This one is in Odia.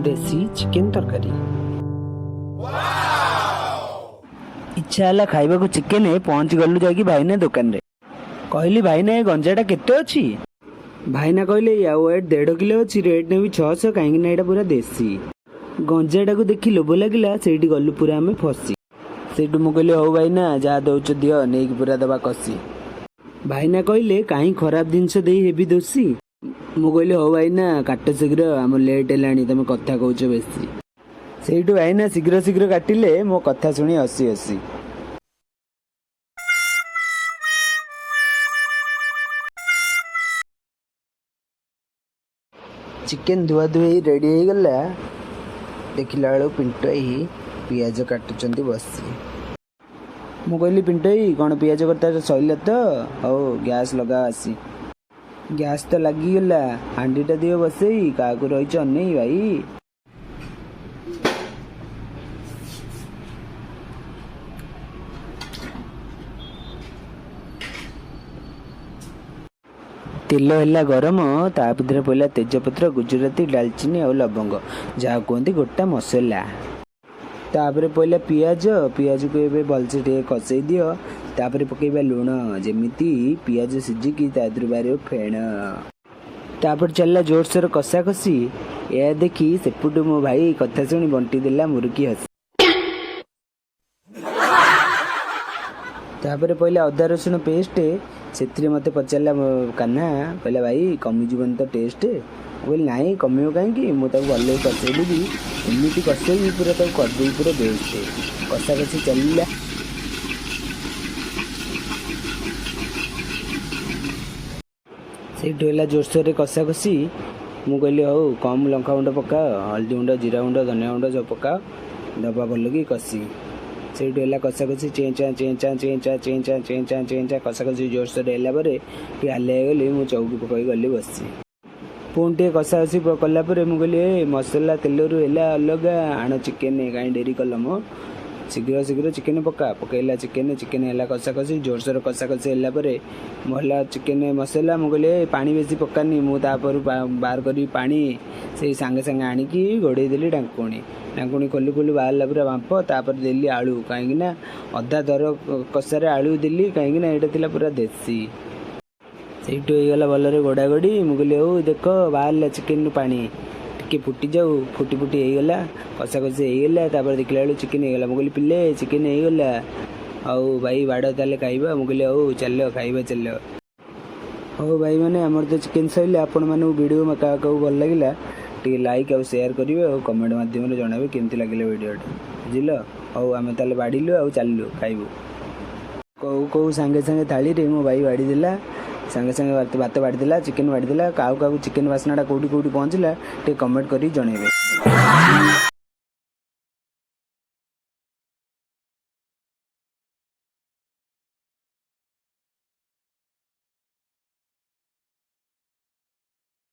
ଦେଶୀ ଚିକେନ ତରକାରୀ। ଇଚ୍ଛା ହେଲା ଖାଇବାକୁ ଚିକେନ। ପହଞ୍ଚି ଗଲୁ ଯାଇକି ଭାଇନା ଦୋକାନରେ। କହିଲି, ଭାଇନା, ଏ ଗଞ୍ଜାଟା କେତେ ଅଛି? ଭାଇନା କହିଲେ, ୟା ୱେଟ୍ 1.5 କିଲୋ ଅଛି, ରେଟ୍ ନେବି 600, କାହିଁକି ନା ଏଇଟା ପୁରା ଦେଶୀ। ଗଞ୍ଜାଟାକୁ ଦେଖି ଲୋଭ ଲାଗିଲା, ସେଇଠି ଗଲୁ ପୁରା ଆମେ ଫସି। ସେଇଠୁ ମୁଁ କହିଲି, ହଉ ଭାଇନା, ଯାହା ଦଉଛ ଦିଅ, ନେଇକି ପୁରା ଦବା କଷି। ଭାଇନା କହିଲେ, କାହିଁ ଖରାପ ଜିନିଷ ଦେଇ ହେବି ଦୋଷୀ? ମୁଁ କହିଲି, ହଉ ଭାଇନା, କାଟ ଶୀଘ୍ର, ଆମ ଲେଟ୍ ହେଲାଣି, ତମେ କଥା କହୁଛ ବେଶୀ। ସେଇଠୁ ଭାଇନା ଶୀଘ୍ର ଶୀଘ୍ର କାଟିଲେ ମୋ କଥା ଶୁଣି ହସି ହସି। ଚିକେନ ଧୁଆ ଧୁଇ ରେଡ଼ି ହେଇଗଲା। ଦେଖିଲା ବେଳକୁ ପିଣ୍ଟୁ ଭାଇ ପିଆଜ କାଟୁଛନ୍ତି ବସି। ମୁଁ କହିଲି, ପିଣ୍ଟୁ ଭାଇ, କ'ଣ ପିଆଜ କଟା ସରିଲା ତ? ହଉ, ଗ୍ୟାସ୍ ଲଗାଅ ଆସି। ଗ୍ୟାସ୍ ତ ଲାଗିଗଲା, ହାଣ୍ଡିଟା ଦିଅ ବସେଇ, କାହାକୁ ରହିଛ ଅନେଇ ଭାଇ? ତେଲ ହେଲା ଗରମ, ତା ଭିତରେ ପଡ଼ିଲା ତେଜପତ୍ର, ଗୁଜୁରାତି, ଡାଲଚିନି ଆଉ ଲବଙ୍ଗ, ଯାହା କୁହନ୍ତି ଗୋଟା ମସଲା। ତାପରେ ପଡ଼ିଲା ପିଆଜ। ପିଆଜକୁ ଏବେ ଭଲସେ ଟିକେ କଷେଇ ଦିଅ। ତାପରେ ପକେଇବା ଲୁଣ, ଯେମିତି ପିଆଜ ସିଝିକି ତା ଦେହରୁ ବାହାରିବ ଫେଣ। ତାପରେ ଚାଲିଲା ଜୋରସୋର କଷାକଷି। ଏହା ଦେଖି ସେପଟୁ ମୋ ଭାଇ କଥା ଶୁଣି ବଣ୍ଟି ଦେଲା ମୁରୁକି ହସି। ତାପରେ ପଡ଼ିଲା ଅଦା ରସୁଣ ପେଷ୍ଟ। ସେଥିରେ ମୋତେ ପଚାରିଲା ମୋ କାହ୍ନା, କହିଲା, ଭାଇ, କମିଯିବନି ତ ଟେଷ୍ଟ? ମୁଁ କହିଲି, ନାଇଁ, କମିବ କାହିଁକି? ମୁଁ ତାକୁ ଭଲକି କଷେଇଦେବି, ଏମିତି କଷେଇବି, ପୁରା ତାକୁ କରିଦେବି ପୁରା ବେଷ୍ଟ। କଷାକଷି ଚାଲିଲା। ସେଇଠୁ ହେଲା ଜୋରସୋରରେ କଷାକଷି। ମୁଁ କହିଲି, ହଉ, କମ୍ ଲଙ୍କା ଗୁଣ୍ଡ ପକାଅ, ହଳଦୀ ଗୁଣ୍ଡ, ଜିରା ଗୁଣ୍ଡ, ଧନିଆ ଗୁଣ୍ଡ ସବୁ ପକାଅ, ଦବା ଭଲକି କଷି। ସେଇଠୁ ହେଲା କଷାକଷି, ଚେଁ ଚାଁ ଚେଁ ଚାଁ ଚେଁ ଚାଁ ଚେଁ ଚାଁ ଚେଁ ଚାଁ ଚେଁ ଚାଁ। କଷାକଷି ଜୋରସୋରରେ ହେଲା ପରେ ଟିକେ ହାଲିଆ ହେଇଗଲି ମୁଁ, ଚଉକି ପକାଇ ଗଲି ବସି। ପୁଣି ଟିକେ କଷାକଷି କଲା ପରେ ମୁଁ କହିଲି, ଏ ମସଲା ତେଲରୁ ହେଲା ଅଲଗା, ଆଣ ଚିକେନ, କାହିଁ ଡେରି କଲ ମ? ଶୀଘ୍ର ଶୀଘ୍ର ଚିକେନ ପକା। ପକେଇଲା ଚିକେନ। ଚିକେନ ହେଲା କଷାକଷି, ଜୋରସୋର କଷାକଷି ହେଲା ପରେ ମୁଁ ହେଲା ଚିକେନ ମସଲା। ମୁଁ କହିଲି, ଏ ପାଣି ବେଶୀ ପକାନି, ମୁଁ ତାପରୁ ବାହାର କରିବି ପାଣି। ସେଇ ସାଙ୍ଗେ ସାଙ୍ଗେ ଆଣିକି ଘୋଡ଼େଇ ଦେଲି ଢାଙ୍କୁଣୀ। ଢାଙ୍କୁଣୀ ଖୋଲୁ ଖୋଲୁ ବାହାରିଲା ପୁରା ବାମ୍ପ। ତାପରେ ଦେଲି ଆଳୁ, କାହିଁକି ନା ଅଧା ଦର କଷାରେ ଆଳୁ ଦେଲି, କାହିଁକି ନା ଏଇଟା ଥିଲା ପୁରା ଦେଶୀ। ସେଇଠୁ ହେଇଗଲା ଭଲରେ ଗୋଡ଼ା ଗୋଡ଼ି। ମୁଁ କହିଲି, ହଉ ଦେଖ, ବାହାରିଲା ଚିକେନରୁ ପାଣି, ଟିକେ ଫୁଟି ଯାଉ। ଫୁଟି ଫୁଟି ହେଇଗଲା, କଷାକଷି ହେଇଗଲା। ତାପରେ ଦେଖିଲା ବେଳକୁ ଚିକେନ ହେଇଗଲା। ମୁଁ କହିଲି, ପିଲେ, ଚିକେନ ହେଇଗଲା, ଆଉ ଭାଇ ବାଡ଼ ତାହେଲେ ଖାଇବା। ମୁଁ କହିଲି, ହଉ ଚାଲ ଖାଇବା ଚାଲ। ହଉ ଭାଇମାନେ, ଆମର ତ ଚିକେନ ସରିଲା। ଆପଣମାନଙ୍କୁ ଭିଡ଼ିଓ କାହା କାହାକୁ ଭଲ ଲାଗିଲା, ଟିକେ ଲାଇକ୍ ଆଉ ସେୟାର କରିବେ ଆଉ କମେଣ୍ଟ ମାଧ୍ୟମରେ ଜଣାଇବେ କେମିତି ଲାଗିଲା ଭିଡ଼ିଓଟା, ବୁଝିଲ? ହଉ, ଆମେ ତାହେଲେ ବାଢ଼ିଲୁ ଆଉ ଚାଲିଲୁ ଖାଇବୁ। କହୁ କହୁ ସାଙ୍ଗେ ସାଙ୍ଗେ ଥାଳିରେ ମୋ ଭାଇ ବାଢ଼ିଦେଲା। ସାଙ୍ଗେ ସାଙ୍ଗେ ଭାତ ବାଢ଼ିଦେଲା, ଚିକେନ ବାଢ଼ିଦେଲା। କାହାକୁ କାହାକୁ ଚିକେନ ବାସ୍ନାଟା କେଉଁଠି କେଉଁଠି ପହଞ୍ଚିଲା, ଟିକେ କମେଣ୍ଟ କରି ଜଣାଇବେ।